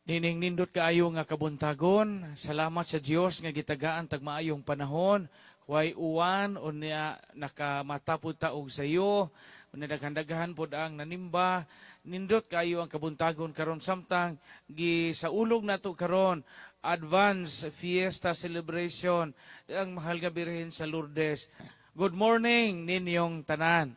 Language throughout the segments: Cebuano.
Nining nindot kaayo nga kabuntagon, salamat sa Dios nga gitagaan tag maayong panahon. Way uwan, unya nakamata pud ta og sayo, unya daghan-daghan pod ang nanimba. Nindot kaayo ang kabuntagon karon samtang gisaulog nato karon advance fiesta celebration ang Mahal nga Birhen sa Lourdes. Good morning ninyong tanan.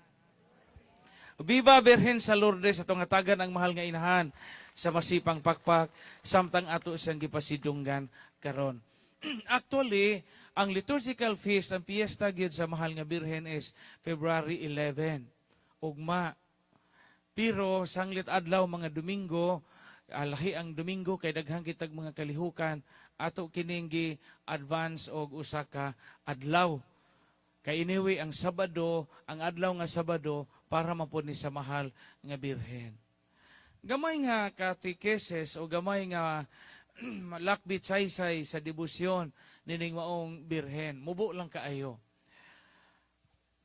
Viva Birhen sa Lourdes! Atong hatagan ang mahal nga inahan sa masipang pakpak samtang ato siyang gipasidunggan karon. Actually, ang liturgical feast, ang piyesta gyud sa mahal nga Birhen is February 11. Ugma. Pero sanglit adlaw mga Domingo, lahi ang Domingo kay daghan kitag mga kalihukan, ato kining gi advance og usa ka adlaw. Kay anyway, ang Sabado, ang adlaw nga Sabado, para mapud ni sa mahal nga Birhen. Gamay nga katekesis o gamay nga lakbit saysay sa debosyon nining maong Birhen. Mubo lang kaayo.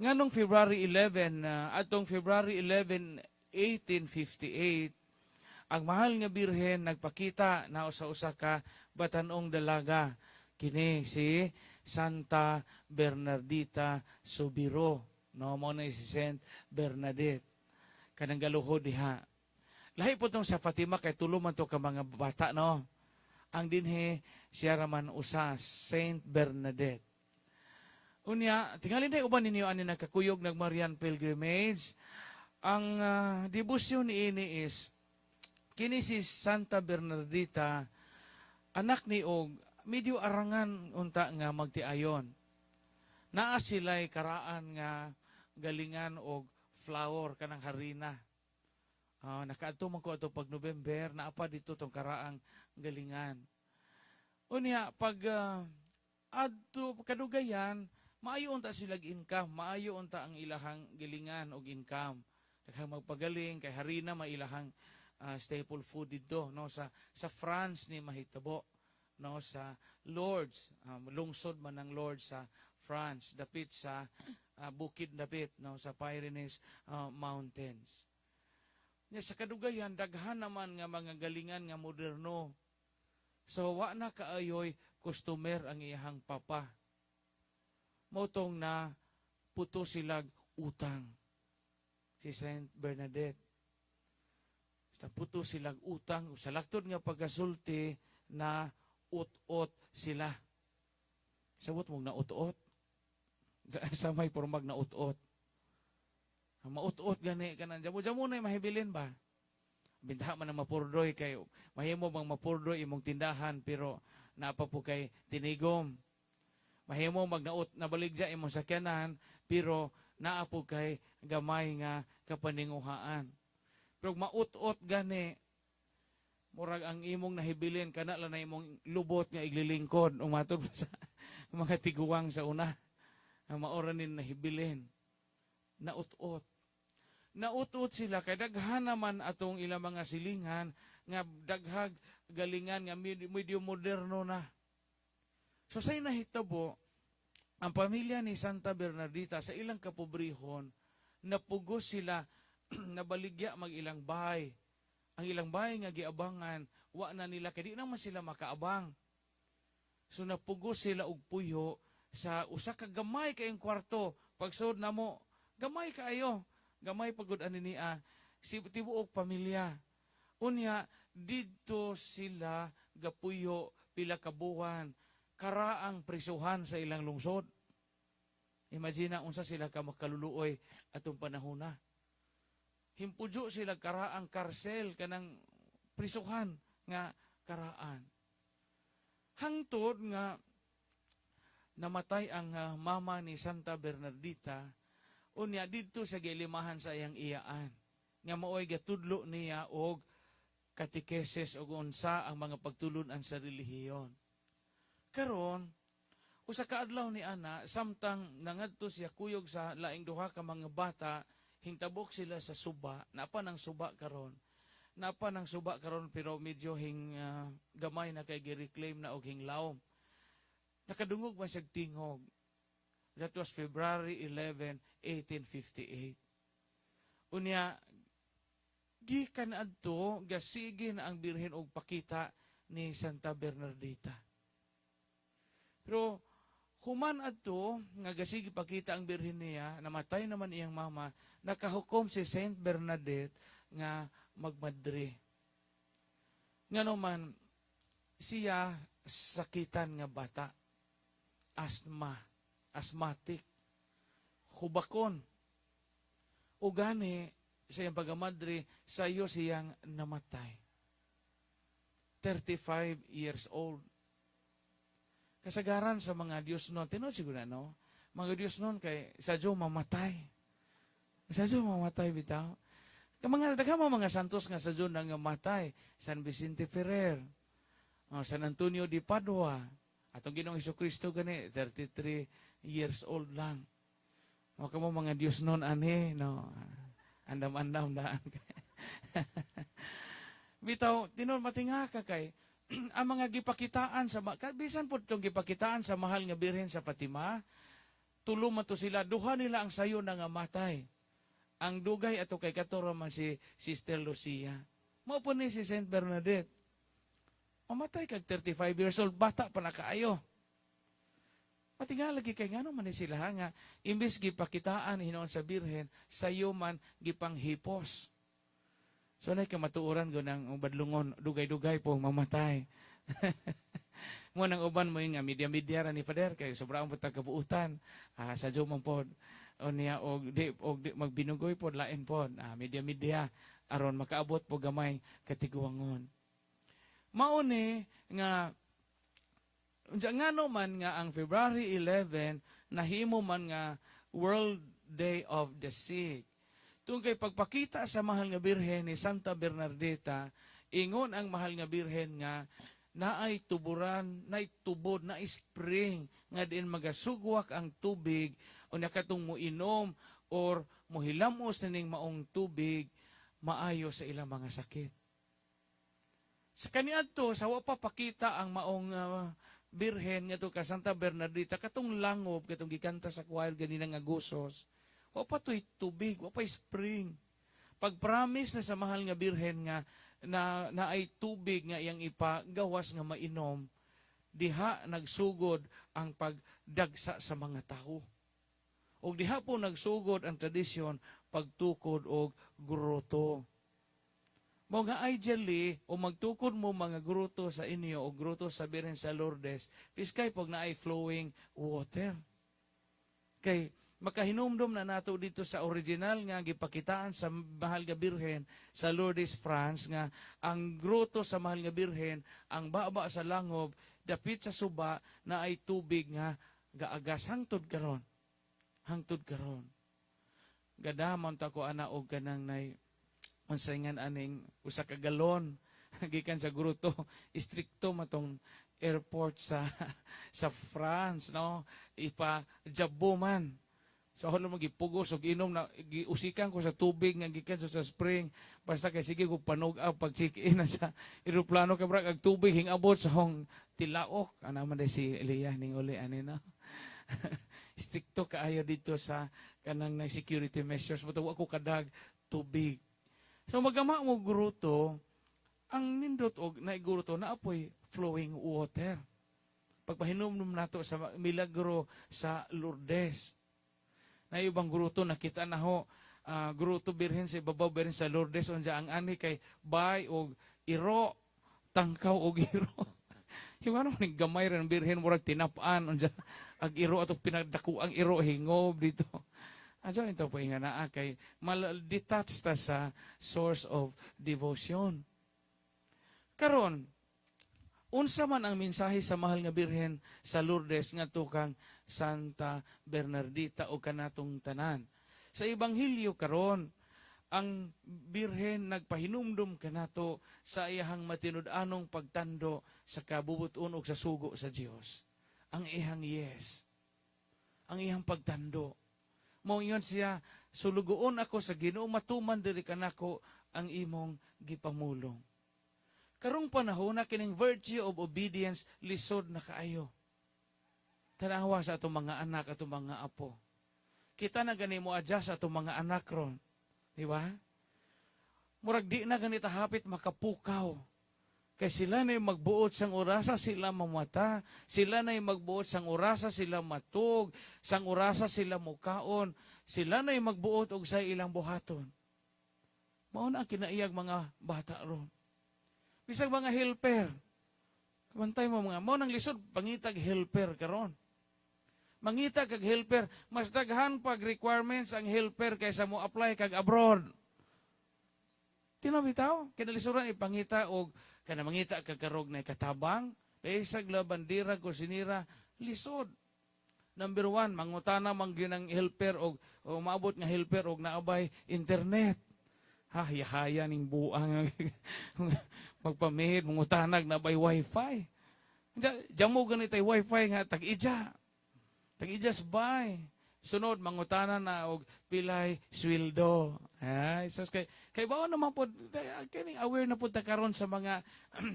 Nganong February 11, atong February 11, 1858, ang mahal nga Birhen nagpakita na sa usa ka batanong dalaga, kini si Santa Bernardita Soubirous, no? Mo na si Saint Bernadette kanang galuhod diha. Lahi po tong sa Fatima kay tulo man to ka mga bata, no? Ang dinhi, siya raman usa, Saint Bernadette. Unya, tingali na uban ninyo ani nagkakuyog nag Marian pilgrimage. Ang debosyon niini is kini si Santa Bernardita, anak ni og medyo arangan unta nga magtiayon. Naa sila'y karaan nga galingan og flour, kanang harina. Nakaadto man ko ato pag November, naa pa dito tong karaang galingan. Unya pag adto kadugayan, maayo unta silag income, maayo unta ang ilahang gilingan og income. Daghang magpagaling kay harina mailahang staple food didto, no? Sa France ni mahitabo, no, sa Lourdes, lungsod man ng Lourdes sa France, dapit sa bukid dapit, no, sa Pyrenees Mountains. Nya sa kadugayan, daghan naman nga mga galingan nga moderno. So wa na kaayoy customer ang iyahang papa. Motong na puto silag utang. Si Saint Bernadette. Sa puto silag utang, sa laktod nga pagkasulti na ut-ut sila. Sabot mong na ut-ut. Sa may pormag na ut-ut. Maut-ut gani kanan. Jamo jamo na mahibilin ba? Bintaha man ang mapurdoy kay mahimo bang mapurdoy imong tindahan, pero naa pa po kay tinigom. Mahimo magnaot nabaligya imong sakyanan, pero naa po kay gamay nga kapaninguhaan. Pero maut-ut gani, murag ang imong nahibilin kana lang na imong lubot nga iglilingkod, umatod pa sa mga tiguang sa una. Ang maora nin nahibilin. Naut-ut. Naut-ut sila kay daghan naman atong ilang mga silingan nga daghag galingan nga medyo moderno na. So say nahitabo, ang pamilya ni Santa Bernardita, sa ilang kapobrehon, napugos sila, nabaligya mag ilang bahay. Ang ilang bahay nga giabangan, wa na nila kay di naman sila makaabang. So napugos sila og puyo sa usa ka gamay kayong kwarto. Pagsud namo, gamay kaayo. Gamay pagud ani niya si tibuok pamilya. Unya didto sila gapuyo pila ka buwan, karaang prisuhan sa ilang lungsod. Imagine unsa sila ka makaluluoy atong panahona. Himpudyo sila karaang karsel, kanang prisuhan nga karaan. Hangtod nga namatay ang mama ni Santa Bernardita, unya didto sa gilimahan sa iyang iyaan nga maoy gatudlo niya og katekesis og unsa ang mga pagtulun-an sa relihiyon. Karon, usa ka adlaw ni ana, samtang nangadto siya kuyog sa laing duha ka mga bata, hintabok sila sa suba, napa ng suba karon. Napa ng suba karon, pero medyo hing gamay na kay gi-reclaim na og hinglawom. Nakadungog man siya tingog. That was February 11, 1858. Unya, Gikan adto, gasige na ang Birhen og pakita ni Santa Bernardita. Pero human adto nga gasige pakita ang Birhen niya, namatay naman iyang mama, nakahukom si Saint Bernadette nga magmadre. Ngano man siya sakitan nga bata, asthma, asthmatic, hubakon. O gani sa iyang pagamadre, sayo siyang namatay. 35 years old. Kasagaran sa mga Diyos noon, tinuod siguro na, no? Mga Diyos noon kay sadyo mamatay. Sadyo mamatay bitaw. Ka mga daghan mo mga santos nga sadyo nang mamatay. San Vicente Ferrer, oh, San Antonio de Padua, atong Ginoong Kristo gani 33 years old lang. Mo kamo mga Diyos noon ani, no? Andam-andam daan. Bitaw, tinuod matinga ka kay ang mga gipakitaan sa bisan pud tong gipakitaan sa Mahal nga Birhen sa Fatima, tulo man to sila, duha nila ang sayo na nga matay. Ang dugay ato kay kato man si Sister Lucia. Mao po ni si Saint Bernadette. Mamatay kag 35 years old, bata pa na kaayo. Matinga lagi kay ngano man ni sila nga imbes gipakitaan hinuon sa Birhen, sayo man gipanghipos. So nay kamatuoran go ng badlungon, dugay-dugay po mamatay. Mo nang uban mo nga media-media ra ni Father kay sobra ang putag kabuutan. Ah, sa man pod o niya og di magbinugoy pod, lain pod. Ah, media-media aron makaabot po gamay katiguangon. Mao ni nga unsa ngano man nga ang February 11 nahimo man nga World Day of the Sick. Tungkol kay pagpakita sa Mahal nga Birhen ni Santa Bernardita, ingon ang Mahal nga Birhen nga naay tuburan, naay tubod, naay spring nga diin magasugwak ang tubig o katong moinom or mohilamos nining maong tubig, maayo sa ilang mga sakit. Sa kaniadto sa wa pa pakita ang maong Birhen ngadto ka Santa Bernardita, katong langob, katong gikanta sa choir ganina nga Gosos, wa pa to'y tubig, wa pa spring. Pag-promise na sa Mahal nga Birhen nga na naay tubig nga iyang ipagawas nga mainom, diha nagsugod ang pagdagsa sa mga tao. Og diha po nagsugod ang tradisyon pagtukod og groto. Mo nga ideally, o magtukod mo mga gruto sa inyo o gruto sa Birhen sa Lourdes, piskay pag naay flowing water. Kay makahinumdum na nato dito sa original nga gipakitaan sa Mahal nga Birhen sa Lourdes, France, nga ang gruto sa Mahal nga Birhen, ang baba sa langob, dapit sa suba, na ay tubig nga gaagas hangtod karon. Hangtod karon. Gadamon ta ko ana og kanang nay unsay ngan aning usa ka galon gikan sa gruto. Istrikto matong airport sa France, no? Ipa jabo man. So ako lang gipugos og inom na, giusikan ko sa tubig nga gikan sa spring, basta kay sige ko panog-ab pag check-in na sa eroplano, kay brag ag tubig hingabot sa hong tilaok. Ana man day si Elia ning uli ani, no? Strikto kaayo dito sa kanang na security measures mo ko kadag tubig. So magama mo gruto, ang nindot og naigruto na apoy flowing water. Pagpahinumdum nato sa milagro sa Lourdes. Na ibang gruto nakita na ho, gruto Birhen sa ibabaw, Birhen sa Lourdes, unja ang ani kay bay og iro, tangkaw og iro. Yung ano ni gamay ra ng Birhen, murag tinap-an, unja ag iro atong pinagdaku ang iro hingob dito. Adyo ito po nga naa kay mal detached ta sa source of devotion. Karon, unsa man ang mensahe sa Mahal nga Birhen sa Lourdes ngadto kang Santa Bernardita o kanatong tanan? Sa Ebanghelyo karon, ang Birhen nagpahinumdum kanato sa iyahang matinud-anong pagtando sa kabubuton ug sa sugo sa Dios. Ang iyang yes. Ang iyang pagtando. Mao ingon siya, "Sulugoon ako sa Ginoo, matuman diri kanako ang imong gipamulong." Karong panahon na kining virtue of obedience lisod na kaayo. Tanawa sa atong mga anak, atong mga apo. Kita na gani mo adjust sa atong mga anak ron. Di ba? Murag di na ganita hapit makapukaw. Kay sila na magbuot sang orasa sila mamata, sila na magbuot sang orasa sila matug, sang orasa sila mukaon, sila na magbuot og sa ilang buhaton. Mao na ang kinaiyag mga bata ron. Bisag mga helper. Kabantay mo mga, mao nang lisod pangitag helper karon. Mangita kag helper, mas daghan pag requirements ang helper kaysa mo apply kag abroad. Tinuod bitaw, kinalisuran ipangita og kana mangita kag karog na katabang, bisag labandera, kusinera, lisod. Number one, mangutana man gyud ang helper og o maabot nga helper og naabay internet. Ha, yahaya ning buang magpamihit, mangutanag naabay wifi. Diyan mo ganitay wifi nga tag-ija. Tag-ija bay. Sunod, mangutana na og pilay sweldo. Ay, sus, kay bawo naman po kini, aware na pud ta karon sa mga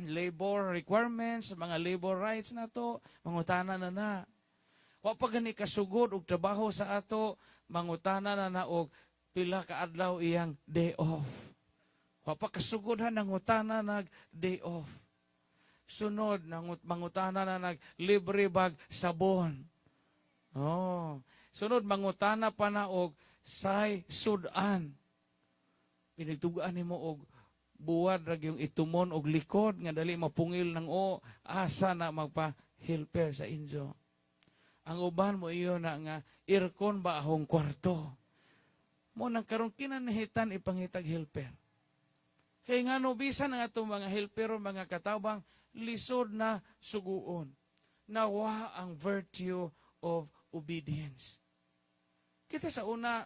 labor requirements, sa mga labor rights nato, mangutana na na. Wa pa gani kasugod og trabaho sa ato, mangutana na na og pila ka adlaw iyang day off. Wa pa kasugod ha, nangutana nag day off. Sunod, mangutana na nag libre bag sabon. Oh. Sunod, mangutana pa na og say sudan. Pinagtugaan nimo og buwad ra yung itumon og likod nga dali mapungil ng o asa na magpa helper sa inyo. Ang uban mo iyo na nga aircon ba ahong kwarto. Mo nang karon kinanahitan ipangitag helper. Kay ngano, bisan ang atong mga helper o mga katabang, lisod na suguon. Nawa ang virtue of obedience. Kita sa una,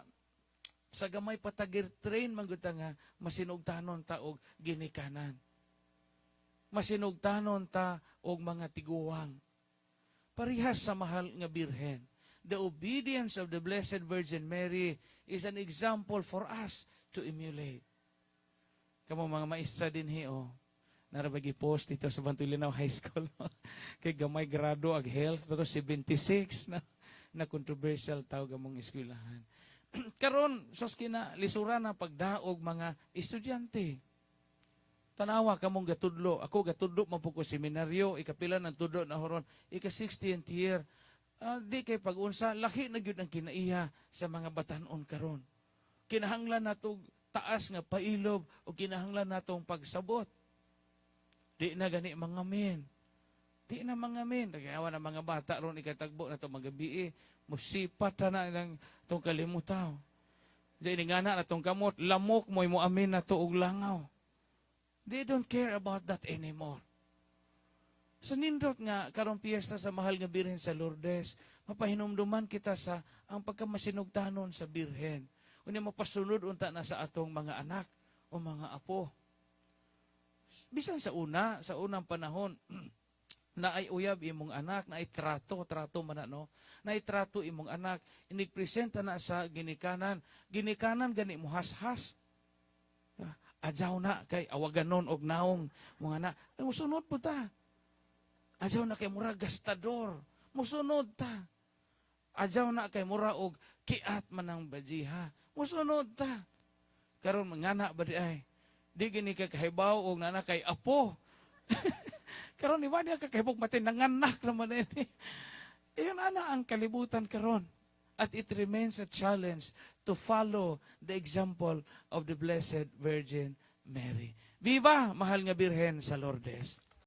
sa gamay pa ta gi-train man gud ta nga masinugtanon ta og ginikanan. Masinugtanon ta og mga tiguwang. Parihas sa mahal nga Birhen. The obedience of the Blessed Virgin Mary is an example for us to emulate. Kamo mga maestra din oh. Narabagi post dito sa Bantuy Linao High School. Kay gamay grado ag health pero 76 na na controversial tawag among eskwelahan. Karon sos kina lisura na pagdaog mga estudyante. Tanawa kamong gatudlo. Ako gatudlo man po ko seminaryo, ikapila ng tudlo na horon, ika 16th year. Di kay pag-unsa, laki na gyud ang kinaiya sa mga batanon karon. Kinahanglan nato taas nga pailob o kinahanglan natong pagsabot. Di na gani mga men. Di na mga men. Nagayawa na mga bata ron ikatagbo na to magabi. Musipat na ng itong kalimutaw. Di nga na tong kamot, lamok mo'y mo amin na to og langaw. They don't care about that anymore. Sa nindot nga karong piyesta sa mahal nga Birhen sa Lourdes, mapahinumduman kita sa ang pagkamasinugtanon sa Birhen. Unya mapasunod unta na sa atong mga anak o mga apo. Bisan sa una, sa unang panahon, na ay uyab imong anak, na ay trato, trato man na, no? Na ay trato imong anak, inigpresenta na sa ginikanan, ginikanan gani mo hashas. Adyaw na kay awaganon og naong mga na. Ay, musunod po ta. Adyaw na kay mura gastador. Musunod ta. Adyaw na kay mura og kiat man ang bajiha. Musunod ta. Karon mangana ba di ay? Di gini ka kahibaw og nana kay apo. Karon di ba di ka kahibok mati nanganak naman ini. Iyon ana ang kalibutan karon. At it remains a challenge to follow the example of the Blessed Virgin Mary. Viva, mahal nga Birhen sa Lourdes.